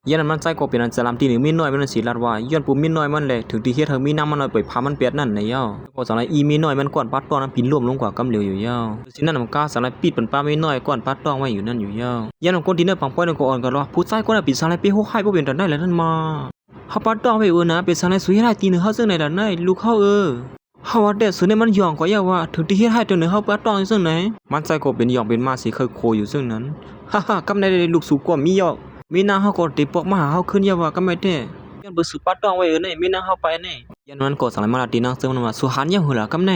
ຢ່າງນັ້ນມັນຊາຍກໍເປັນອັນຈະລຳຕີໜີເມຍນ້ອຍມັນນັ້ນເສຍ ລັດວ່າຍ້ອນປູເມຍນ້ອຍມັນແຫຼະ ເຖິງທີ່ເຮັດໃຫ້ມີນາງມັນນ້ອຍໄປພາມັນແປດນັ້ນນະເຈົ້າ. ກໍຈັ່ງໃດອີເມຍນ້ອຍມັນກ້ອນປາຕ້ອງນັ້ນປິ່ນລົ້ມລົງກວ່າກຳຫຼຽວຢູ່ເຈົ້າ. ສິ່ງນັ້ນມັນກໍຈັ່ງໃດປິດປັນປາເມຍນ້ອຍກ້ອນປາຕ້ອງໄວ້ຢູ່ນັ້ນຢູ່ເຈົ້າ. ຢ່າງນັ້ນຄົນທີ່ເນີບປັງປ່ອຍນັ້ນກໍອ່ອນກັນວ່າ ຜູ້ຊາຍຄົນນັ້ນເປັນຈັ່ງໃດໄປໂຫດຮ້າຍບໍ່ເປັນຕາໄດ້ລະນັ້ນມາ. ເຮົາປາຕ້ອງໄວ້ເອີນະ ເປັນຈັ່ງໃດສູເຮັດຮ້າຍຕີໜີເຮົາຈັ່ງໃດລະນາຍ ລູກເຮົາເອີ. ເຮົາວ່າແຕ່ສູນີ້ມັນຢ່ອງກວ່າຢ່າວ່າ ເຖິງທີ່ເຮັດຮ້າຍຕົວໜຶ່ງເຮົາປາຕ້ອງຢູ່ເຊິ່ງໃດ. ມັນຊາຍກໍເປັນຢ່ອງເປັນມ້າເສຍ ເຄີຍໂຄຢູ່ເຊິ່ງນັ້ນ. ຮາໆ ກຳໃດໄດ້ລູກສູກວມມີຢອກ ເມຍນາງເຮົາກໍເຕະປອກມາຫາເຮົາຄືນຢ່າວ່າ ກຳໃດແທ້ ຍ້ອນເບີສູປາຕ້ອງໄວ້ເອີນະ ເມຍນາງເຮົາໄປນີ້. ຢ່າງນັ້ນມັນກໍສັ່ງໄລ່ມາລາຕີນາງເຊິ່ງມັນວ່າ ສູຫັນຫຍັງເຫີລະກຳໃດ.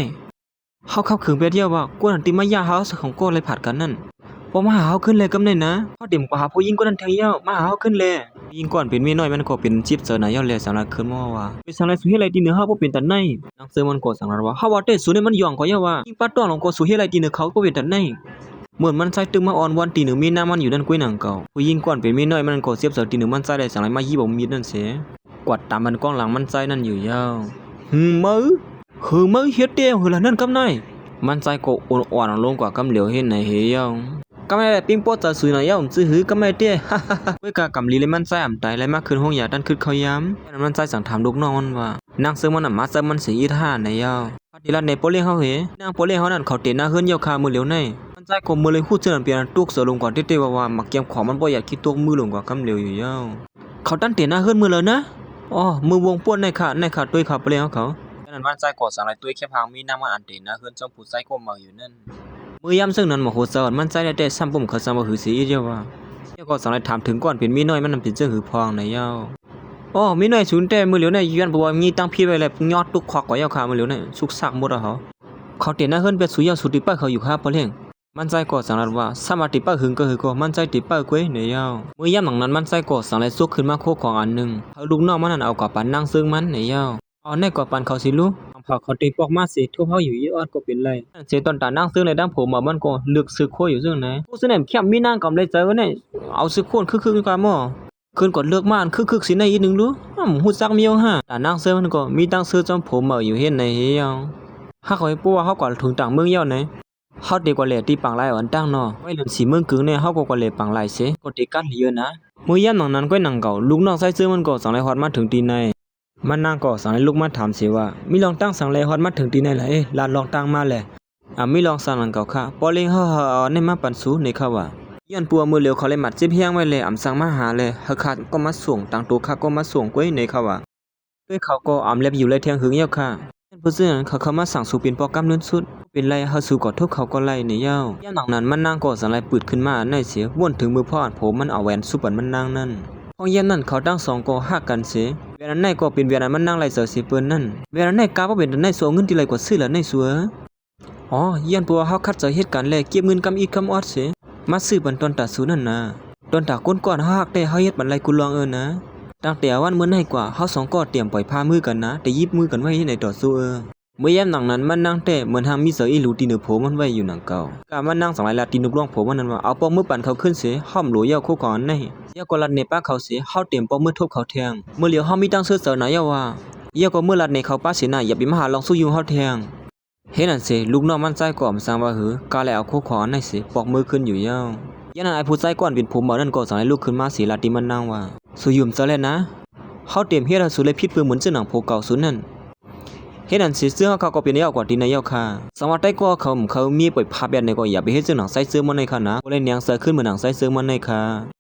ເຮົາຂັບຂຶງແບບດຽວວ່າ ກວນອັນຕິມາຢາເຮົາສະຂອງກໍໄລ່ຜັດກັນນັ້ນ ບໍ່ມາຫາເຮົາຂຶ້ນແລກຳໃດນະ. ເຮົາເຕັມກວ່າຫາຜູ້ຍິງກວ່ານັ້ນແທງແລ້ວ ມາຫາເຮົາຂຶ້ນແລ. ຍິງກ່ອນເປັນເມຍນ້ອຍມັນກໍເປັນຈິບເຈີນາຍອດແລ ສາລາເຄີນມອງວ່າ ເປັນຈັ່ງໃດສູເຮັດໄລ່ຕີໜີເຮົາບໍ່ເປັນຕາໄນ. ນາງເຊີມັນກໍສັ່ງລັດວ່າ ເຮົາວ່າແຕ່ສູນີ້ມັນຢ່ອງກວ່າຢ່າວ່າ ຍິງປາຕ້ອງລອງກໍສູເຮັດໄລ່ຕີໜີເຂົາບໍ່ເປັນຕາໄນ. ເໝືອນມັນຊາຍຕຶງມາອ່ອນວອນຕີໜີເມຍນາງມັນຢູ່ນັ້ນກ້ວຍນາງເກົ່າ. ຜູ້ຍິງກ່ອນເປັນເມຍນ້ອຍມັນກໍເຈັບເຈີຕີໜີມັນຊາຍໄດ້ ສັ່ງໃຫ້ມາຢິບເອົາມີດນັ້ນເສ ກວາດຕາມມັນກ້ອງຫຼັງມັນຊາຍນັ້ນຢູ່ເຈົ້າ. ຫືມເມີ ຫືມເມີ ເຮັດແຕ່ເຫີລະນັ້ນກຳໃດ. ມັນຊາຍກໍອ່ອນໆລົງກວ່າກຳຫຼຽວເຮັດໃນເຮຍອງ. ກຳໃດແຫຼະປິງປົວເຈົ້າສູນະເຍົາຈື່ຫືອກຳໃດແທ້ ກາຍກຳລີເລີຍ ມັນຊາຍອຳຕາຍ ໄລ່ມາຂຶ້ນໂຮງຢາ ຕັນຄຶດເຂົ້າຍາມ. ມັນຊາຍສັ່ງຖາມລູກນ້ອງມັນວ່າ ນາງເຊີມັນນະມາເຈີມັນເສຍອີດຫານະເຍົາ. ພາດທີ່ລັດໃນໂປເລ້ງເຮົາເຮ ນາງໂປເລ້ງເຮົານັ້ນເຂົາເຕະໜ້າເຮືອນເຍົາຄາມື້ຫຼຽວໃນ. ມັນຊາຍກໍເມີເລີຍຮູ້ເຊິ່ງນັ້ນເປັນອັນຕົກເສີລົງກວ່າເຕັດໆວ່າວ່າ ໝາກກຽມຂອງມັນບໍ່ຢາກຄິດຕົກມືລົງກວ່າກຳຫຼຽວຢູ່ເຍົາ. ເຂົາຕັນເຕະໜ້າເຮືອນມື້ເລີຍນະ. ອໍ ມື້ວົງປ່ວນໃນຂະ ໃນຂະຕົວເອງຂະໂປເລ້ງເຮົາເຂົາ. ຈາກນັ້ນມັນຊາຍກໍສັ່ງໄລ່ຕົວເອງແຄບຫາງມີນາງມັນອັນເຕະໜ້າເຮືອນເຈົ້າຜູ້ຊາຍກໍເມົາຢູ່ນັ້ນ. ມື້ຍາມເຊິ່ງນັ້ນໝໍໂຫດສາວອັນມັນຊາຍໄດ້ແຕ່ຊ້ຳປຸ້ມເຂົາຊ້ຳວ່າຫືເສຍອີດເຍົາວ່າ. ແລ້ວກໍສັ່ງໄລ່ຖາມເຖິງກ່ອນເປັນເມຍນ້ອຍມັນນຳເປັນເຊິ່ງຫືພອງໃນເຍົາ. ອໍ ເມຍນ້ອຍສູນແຕ່ມື້ຫຼຽວໃນ ຍ້ອນເພາະວ່າມີຕັ້ງພຽໄວ້ແລ້ວຍອດຕຸກຄວັກກວ່າເຍົາຄາມື້ຫຼຽວໃນ ຊຸກຊາກໝົດເອົາເຮົາ. ເຂົາເຕະໜ້າເຮືອນແປດສູເຍົາສູຕິປະເຂົາຢູ່ຄາໂປເລ້ງ. ມັນຊາຍກໍສັ່ງລັດວ່າ ສາມາດຕິປະຫຶງກໍຫຶງກໍ ມັນຊາຍຕິປະເກີຍໃນເຍົາ. ເມື່ອຍາມຫຼັງນັ້ນ ມັນຊາຍກໍສັ່ງໄລ່ຊວກຂຶ້ນມາໂຄຂອງອັນໜຶ່ງ ໃຫ້ລູກນ້ອງມັນນັ້ນເອົາກວ່າປັນນາງເຊິ່ງມັນໃນເຍົາ. ເອົາໃນກວ່າປັນເຂົາຊິລູກ ເຮົາເຂົາເຕັມປອກມາເສ ທຸບເຮົາຢູ່ອີອອດກໍເປັນໄລ. ເສຕອນຕານາງເຊິ່ງໄດ້ດຳຜົມມາ ມັນກໍເລືອກເສືອໂຄຢູ່ເຊິ່ງໃນ. ຜູ້ເຊິ່ງນັ້ນແຄມມີນາງກຳໄລໃຈເອີນະ ເອົາເສືອໂຄນຄຶກໆກວ່າໝໍ. ຄືນກໍເລືອກມາອັນຄຶກໆຊິໃນອີກໜຶ່ງລູກ. ອືມ ຮູ້ຈັກມີເອົາຫາ. ຕານາງເຊິ່ງມັນກໍມີຕັ້ງເສືອຈອມຜົມເອົາຢູ່ເຮັດໃນເຮຍອງ. ຫາກເຂົາເຮັດບໍ່ວ່າເຮົາກໍເຖິງຕ່າງເມືອງເຍົາໃນ. ເຮົາເຕະກວ່າແຫຼຕີປາງລາຍອັນຕັ້ງເນາະ ໄວ້ເລີນສີເມືອງກຶງແນ່ ເຮົາກໍກວ່າແຫຼປາງລາຍເສ ກໍເຕະກັດເລີຍນະ. ມື້ຍາມໜັງນັ້ນກ້ອຍໜັງເກົ່າ ລູກນ້ອງຊາຍເຊີມັນກໍສັງໄຫຼຮອດມາເຖິງທີ່ໃນ. ມັນນາງກໍສັງໄຫຼລຸກມາຖາມເສວ່າ ມີລອງຕັ້ງສັງແລຮອດມາເຖິງທີ່ໃນລະເອ ລາດລອງຕັ້ງມາແລ. ອາ ມີລອງສັງຫຼັງເກົ່າຄະ ປໍເລັງເຮົາ ເຮົາເອົາອັນນີ້ມາປັນສູເນຄະວ່າ ຍ້ອນປົວມື້ຫຼຽວເຂົາໄດ້ໝັດເຈັບແຮງໄວ້ແລ ອຳສັງມາຫາແລ ເຮົາຄະກໍມາສົ່ງ ຕ່າງໂຕຄະກໍມາສົ່ງກ້ວຍເນຄະວ່າ. ໂດຍເຂົາກໍອຳແລບຢູ່ໄລແທງຫຶງແລ້ວຄະ. ເພາະສະນັ້ນເຂົາເຂົ້າມາສັ່ງສູເປັນປອກກຳເລີນສຸດ. ເປັນໄລ ເຮົາສູກໍທຸບເຂົາກໍໄລໃນເຍົາ. ຍາມຫຼັງນັ້ນມັນນາງກໍສັງໄລປືດຂຶ້ນມາອັນໃນເສ ວນເຖິງມື້ພໍ່ອັນຜົມມັນເອົາແຫວນຊຸບອັນມັນນາງນັ້ນ. ພອງຍາມນັ້ນເຂົາທັງສອງກໍຮັກກັນເສ. ແຫວນອັນໃນກໍເປັນແຫວນອັນມັນນາງໄລເສີເສເປີນນັ້ນ. ແຫວນອັນໃນກາບໍ່ເປັນອັນໃນ ສວເອົາເງິນທີ່ໃດກວ່າຊື້ລະໃນສວ. ອໍ ຍ້ອນເພາະວ່າເຮົາຂັດໃຈເຮັດກັນແລ ເກັບເງິນກຳອິດກຳອອດເສ ມາຊື້ປັນຕອນຕາສູນັ້ນນາ. ຕອນຕາຄົນກ່ອນເຮົາຮັກແທ້ ເຮົາເຮັດປັນໄລກຸລອງເອີນາ. ຕັ້ງແຕ່ວັນມື້ໃນກວ່າ ເຮົາສອງກໍຕຽມປ່ອຍພາມືກັນນາ ໄດ້ຢິບມືກັນໄວ້ໃນຕໍ່ສູ້ເອີ. ເມື່ອຍາມໜັງນັ້ນມັນນາງແຕ້ເໝືອນຫາງມີເສີອີ່ຫຼູຕີເໜີໂຜມັນໄວ້ຢູ່ໜັງເກົ່າ. ກາມັນນາງສັງໄລລາດຕີນຸກລອງໂຜມັນນັ້ນວ່າ ເອົາປອກມືປັນເຂົາຂຶ້ນເສ ຫ້ອມໂຫຼເຍົາໂຄຂອງອັນໃນ. ແລ້ວກໍລັດເນປາເຂົາເສ ເຮົາຕຽມປອກມືທົບເຂົາແທງ. ມື້ຫຼຽວເຮົາມີຕັ້ງເຊີເຈີນາເຍົາວ່າ ແລ້ວກໍມື້ລັດເນເຂົາປາເສນາ ຢ່າໄປມາຫາລອງຊຸກຍູ້ເຮົາແທງ. ເຮັດນັ້ນເສ ລູກນ້ອງມັນຊາຍກໍອຳສັງວ່າຫື ກາແລເອົາໂຄຂອງອັນໃນເສ ປອກມືຂຶ້ນຢູ່ເຍົາ. ຍາມນັ້ນອ້າຍຜູ້ຊາຍກ່ອນເປັນຜົມເບົານັ້ນກໍສັງໄລລຸກຂຶ້ນມາເສ ລາດຕີມັນນາງວ່າ ສູຢູ່ມາເຈີແລ້ວນະ ເຮົາຕຽມເຮັດໃຫ້ສູໄລຜິດເພື່ອໝູນເຊິ່ງໜັງໂຜເກົ່າສູນັ້ນ. ເຮັດນັ້ນເສ ເຊິ່ງເຮົາເຂົາກໍເປັນໄດ້ເອົາກວ່າຕີໃນເຍົາຄະ. ສັງວ່າໄຕ້ກໍເຂົາເຂົາມີປ່ອຍພາບແບບໃດກໍຢ່າໄປເຮັດເຊິ່ງໜັງຊາຍເຊີມັນໃນຄະນະ ບໍ່ໄດ້ແນງໃສຂຶ້ນເໝືອນໜັງຊາຍເຊີມັນໃນຄະ.